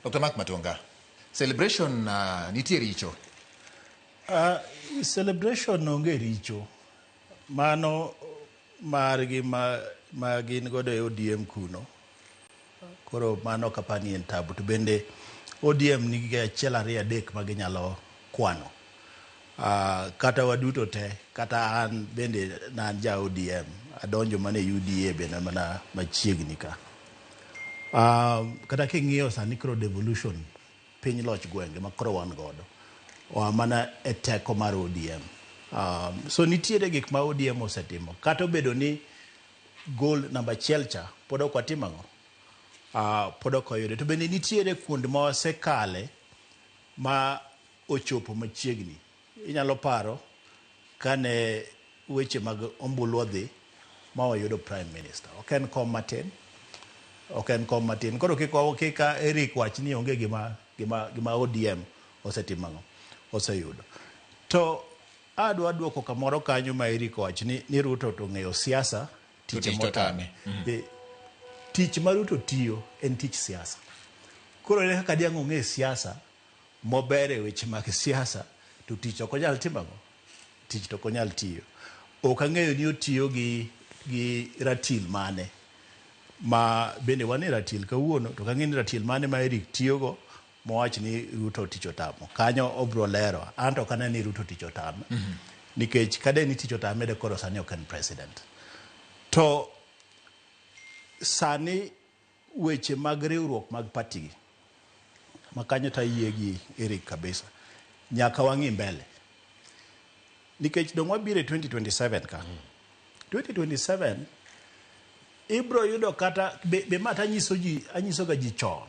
Dr. Mark Matonga, celebration nitie richo? Celebration onge richo. Mano margi ma gin godo e ODM kuno. Koro mano ok apar ni en tabu. To bende ODM nigi achiel, ariyo, adek ma ginyalo kwano. Kata waduto te, kata an bende na an ja ODM, adonjo mana e UDA bende mana machiegni ka. Kata king'iyo sani koro devolution piny loch gwenge ma koro wan godo oa mana e teko mar ODM. So nitiere gik ma ODM osetimo kata obedo ni goal namba achiel cha pod ok watimo ang'o? Pod ok wayude. To bende nitiere kuond ma wasekale ma ochopo machiegni. Inyalo paro kane weche mag ombulu odhi ma wayudo prime minister. Ok en kom matin. Ok en kom matin. Koro kik kik Eric wach ni onge gima ODM osetimo ang'o? Oseyudo. To adwa duoko kamoro kanyo ma Eric owach ni Ruto to ong'eyo siasa tich tich to motame. Tich ma Ruto tiyo en tich siasa. Koro ere kaka diang' ong'e siasa mober e weche mag siasa to tich ok onyal timo ang'o? Tich to ok onyal tiyo. Ok ang'eyo ni otiyo gi ratil mane ma bende wan e ratil kawuono to ok ang'eyo ni ratil mane ma Eric tiyogo mowach ni Ruto tich otamo. Kanyo obro lero. An to ok aneno ni Ruto tich otame. Nikech kade ni tich otame de koro sani ok en president. To sani weche mag riwruok mag party gi ma kanyo to ayie gi Eric kabisa. Nyaka wang'i mbele. Nikech dong wabiro e 2027 ka. 2027 ibro yudo kata be ma tanyiso ji, anyiso ga ji chon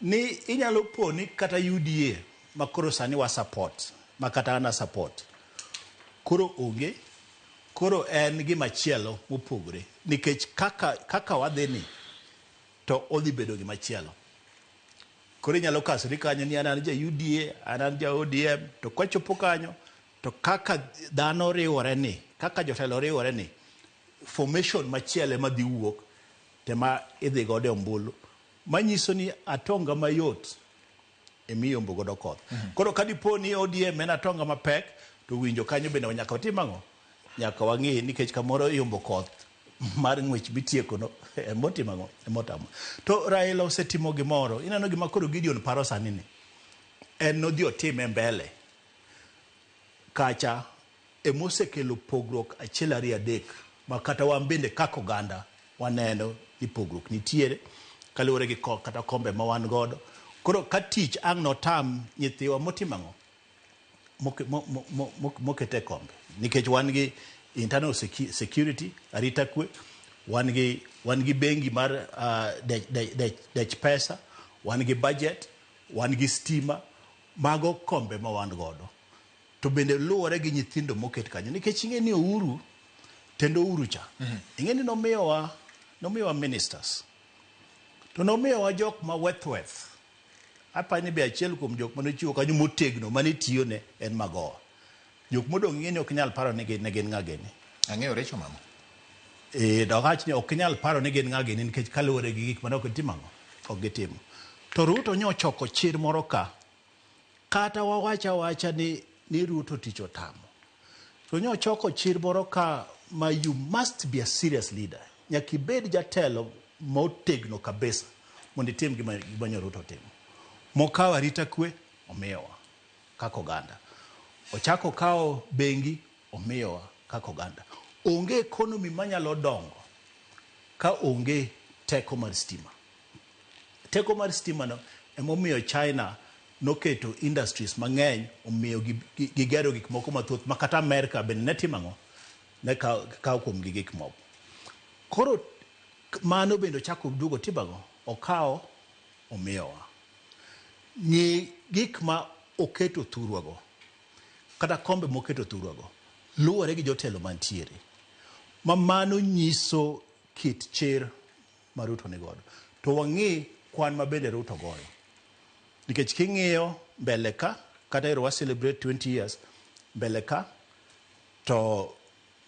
ni inyalo po ni kata UDA ma koro sani wa support, ma kata an a support, koro onge, koro en gima chielo mopogore nikech kaka wadhi ni to odhi bedo gima chielo. Koro inyalo kasori kanyo ni an ja UDA, an ja ODM, to kwachopo kanyo to kaka dhano riwore ni, kaka jotelo riwore ni, formation machielo ema dhi wuok tema idhi godo e ombulu manyiso ni atonga mayot emiyombo godo koth. Koro ka dipo ni ODM en atonga mapek to winjo kanyo bende nyaka watim ang'o? Nyaka wang'i nikech kamoro iyombo koth mar ng'wech mitieko no emotimo ang'o? Emotamo. To Raila osetimo gimoro. Ineno gima koro Gideon paro sani ni en nodhi otime mbele kacha emosekelo pogruok achiel, ariyo, adek ma kata wan bende kaka oganda waneno ni pogruok nitiere kaluwore gi kata kombe ma wan godo. Koro ka tich ang' notam nyithiwa motimo ang'o? Moket e kombe nikech wan gi internal security, arita kwe, wan gi bengi mar dech pesa, wan gi budget, wan gi stima, mago kombe ma wan godo. To bende luwore gi nyithindo moket kanyo nikech ing'e ni Uhuru tend Uhuru cha ing'e ni nomiyowa ministers to nomiyowa jok ma weth weth. Apani ni be achiel kuom jok manochiwo kanyo motegno mane tiyo ne en Magoha. Jok modong' ing'e ni ok inyal paro ni gin ne gin ng'a gini. Ang'eyo Recho mama. Dawach ni ok inyal paro ni gin ng'a gini nikech kaluwore gi gik mane ok gitimo ang'o? Ok gitimo. To Ruto nyochoko chir moro ka. Kata wawach awacha ni Ruto tich otamo. To nyochoko chir moro ka ma you must be a serious leader. Nyaka ibed jatelo motegno kabisa mondo itim gima nyo Ruto otimo. Mokawo arita kwe, omiyowa kaka oganda. Ochako okawo bengi, omiyowa kaka oganda. Onge economy manyalo dongo ka onge teko mar stima. Teko mar stima no emomiyo China noketo industries mang'eny, omiyo gigero gik moko mathoth ma kata Amerika bende ne timo ang'o? Ne kawo kuom gi gik moko. Koro mano bende ochako oduogo timo ang'o? Okawo omiyowa. Ng'i gik ma oketo thurwa go kata kombe moketo thurwa go luwore gi jotelo mantiere. Ma mano nyiso kit chir ma Ruto ni godo. To wang'i kwan ma bende Ruto goyo. Nikech king'iyo mbele ka, kata ero wa celebrate 20 years mbele ka, to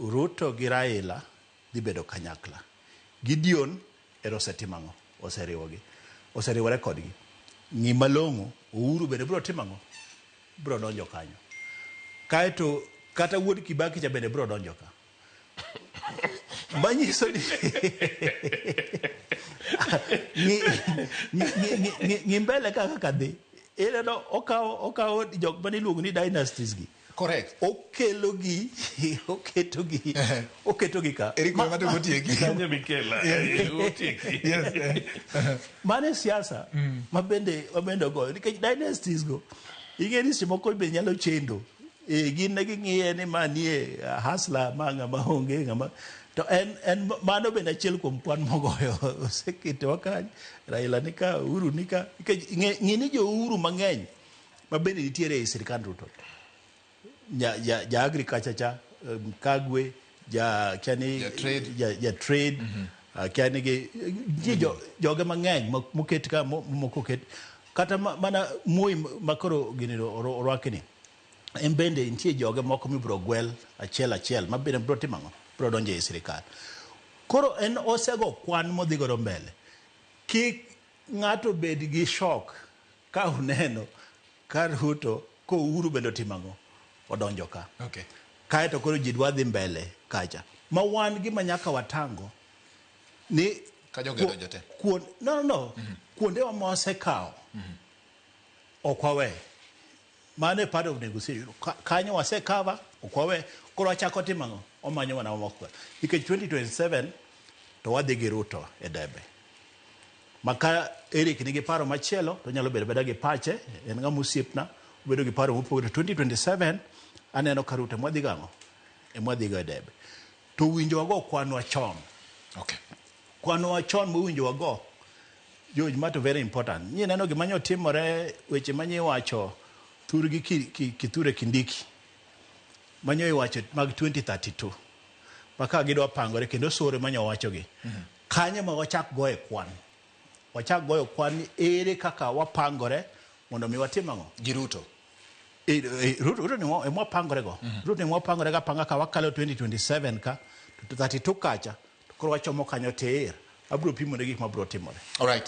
Ruto gi Raila dhi bedo kanyakla. Gideon ero osetimo ang'o? Oseriwogi. Oseriwore kodgi. Ng'i malong'o, Uhuru bende biro timo ang'o? Biro donjo kanyo. Kaeto kata wuod Kibaki cha bende biro donjo ka. Manyiso ni ng'i mbele ka kaka dhi. Ineno okawo jok mane iluongo ni dynasties gi. Correct. Okelo gi, oketo gi, oketo gi ka. Eric ma motieki. Kanyo mikela. Otieki. Yes. Mano e siasa ma bende ogoyo nikech dynasties go ing'e ni seche moko be nyalo chendo. Gin ne ging'iye ni ma nie hustler ma ng'ama onge ng'ama to en mano bende achiel kuom kwan mogoyo oseketowa kanyo. Raila ni ka, Uhuru ni ka, nikech ng'i ni jo Uhuru mang'eny ma bende nitiere e sirkand Ruto. Ja agriculture cha, Kagwe, ja kiani Ja trade. ja trade, kiani gi nitie joge mang'eny moket ka moko oket kata mana Moi makoro gini orwaki ni en bende nitie joge moko mibiro gwel achiel achiel ma bende biro timo ang'o? Biro donjo e sirikal. Koro en osego kwan modhi godo mbele. Kik ng'ato bed gi shock ka uneno ka Ruto ko Uhuru bende otimo ang'o? Odonjo ka. Okay. Kaeto koro ji dwa dhi mbele kacha. Ma wan gima nyaka watango ni Ka jogi odonjo te. No. Kuondewa ma wasekawo ok wawe. Mano e part of negotiation. Kanyo wasekava, ok wawe. Koro wachako timo ang'o? Wamanyo mana mamoko. Nikech 2027 to wadhi gi Ruto e debe. Ma ka Eric nigi paro machielo to nyalo bedo abeda gi pache, en ng'ama osiepna, obedo gi paro mopogore. 2027 aneno ka Ruto emwadhi go ang'o? Emwadhi go e debe. To winjo wago kwanwa chon. Okay. Kwanwa chon mowinjo wago. George, ma to very important. Nyi neno gima nyo timore weche manye iwacho thurgi Kithure Kindiki. Manyo iwacho mag 2032. Maka gidwa pangore kendo sore manyo wachogi. Kanyo ma wachak goye kwan. Wachak goyo kwan ni ere kaka wapangore mondo mi watim ang'o? Gi Ruto. Ruto ni ema wapangore go. Ruto ni ema wapangore ga panga ka wakalo 2027 ka to 32 kacha to koro wachomo kanyo tir. Abiro pimo ne gik mabiro timore. All right.